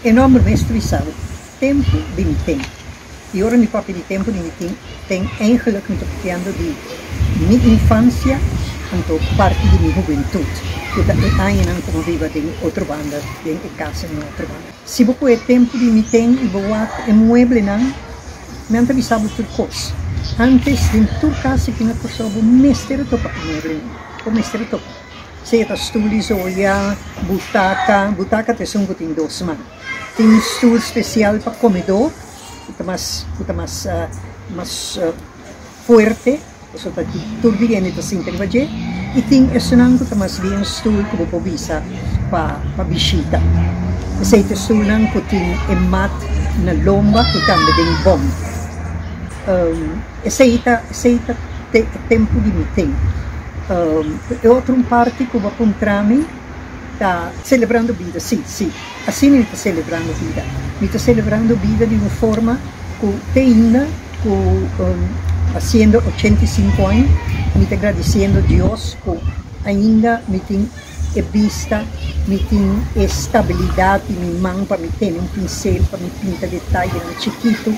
E nòmber mes ta bisa bo, Tempu di mi ten. I ora mi papia di tempu di mi tin, ten eigenlijk mi ta papiando di mi infansia anto parti di mi hubentut, ku ta e añanan ku mi biba den Otrobanda, den e kas den Otrobanda. Si bo kohe tempu di mi ten i bo wak e mueblenan, nan ta bisa bo tur kos. Antes den tur kas aki na Kòrsou bo mester a topa e mueblenan, bo mester a topa. Sea ta stul di zoya, butaka, butaka ta esun ku tin dos man. Tin stul spesial pa komedó ku ta mas ku ta mas mas fuerte, pasobra ta tur di hende ta sinta riba dje. I tin esunnan ku ta mas bien stul ku bo por bisa pa pa bishita. Esei ta e stulnan ku tin e mat na lomba i tambe den bòm. Esei ta esei ta e tempu di mi ten. E otro un parti ku bo a puntra mi ta selebrando bida, si, si, asina mi ta selebrando bida. Mi ta selebrando bida di un forma ku te ainda ku hasiendo 85 aña mi ta gradisiendo Dios ku ainda mi tin e bista, mi tin e stabilidat di mi man pa mi tene un pinsel pa mi pinta detayenan chikitu.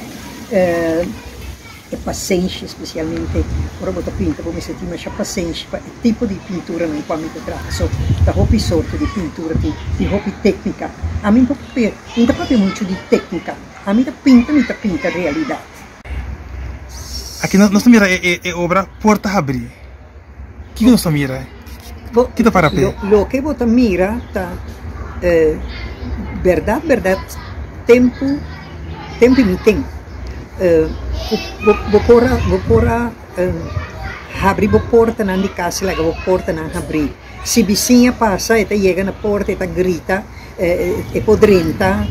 E pasenshi, spesialmente ora bo ta pinta bo mester tin masha pasenshi pa e tipo di pinturanan ku ami ta traha. So, ta hopi sorto di pintura tin, tin hopi téknika. Ami no papia, mi no ta papia muchu di téknika. Ami ta pinta, mi ta pinta realidat. Aki nos ta mira e obra Porta Habrí. Kiko nos ta mira? Bo, Ki ta para p'e? Loke bo ta mira ta bèrdat bèrdat tempu tempu i mi ten. Bo bo por a bo por a habri bo portanan di kas i laga bo portanan habrí. Si bisiña pasa e ta yega na porta e ta grita e por drenta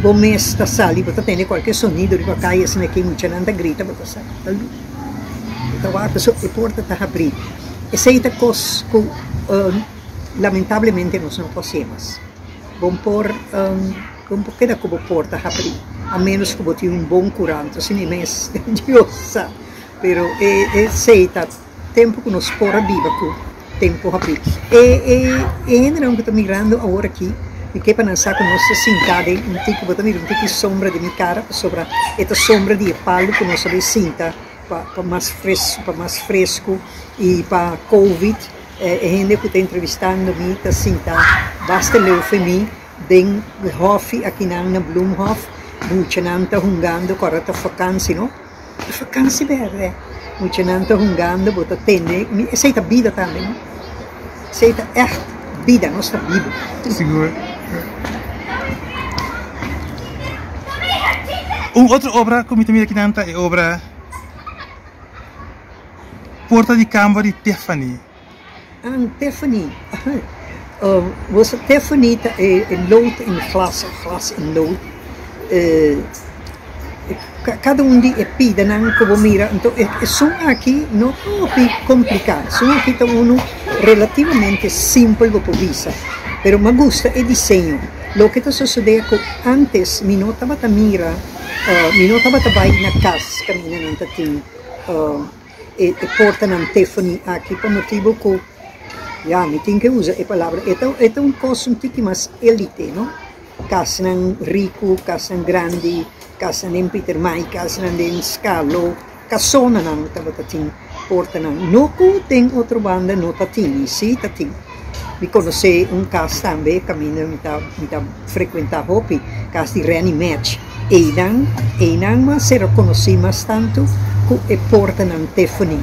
bo mes ta sali bo ta tende cualkier sonido riba caya asina ki muchanan ta grita bo ta sa bo ta wak pasobra e porta ta habri esey ta cos cu lamentablemente nos no por hacié mas bo por bo por keda cu bo porta habri a menos cu bo tin un bon curant asina mes Dios sa pero esey ta. Tempu ku nos por a biba ku tempu habrí. E e e hendenan ku ta mirando awor aki, mi ke pa nan sa ku nos ta sintá den un tiki, bo ta mira un tiki sombra den mi kara pasobra e ta sombra di e palu ku nos a bai sinta pa pa mas fres pa mas fresku i pa covid. E hende ku ta entrevistando mi ta sinta basta leu fe mi den hòfi akinan na Bloemhof, muchanan ta hungando ku ora ta fakansi no. E vakansi berde, muchanan ta hungando, bo ta tende, esei ta bida tambe no, esei ta ègt bida, nos ta bibu. Sigur. Un otro obra ku mi ta mira akinan ta e obra Porta di Kamber di Tiffany. An Tiffany, bo sa Tiffany ta e lood en glas of glas en lood. Kada un di e pidanan ku bo mira, anto esun aki no ta hopi kompliká, esun aki ta unu relativamente simpel bo por bisa, pero mi a gusta e diseño. Loke ta sosodé ku antes mi no tabata mira, mi no tabata bai na kas kaminda nan ta tin. E portanan Tiffany aki pa motibu ku, ya, mi tin ke usa e palabra, e ta e ta un kos un tiki mas elite, no? Kasnan riku, kasnan grandi, kasnan den Pietermaai, kasnan den Skalo, kasonanan tabata tin portanan. No ku den otro banda no ta tin, sí ta tin. Mi konosé un kas tambe kaminda mi ta mi ta frekuentá hopi, kas di Renny Match. Einan, einan mas ser a konosí mas tantu ku e portanan Tiffany.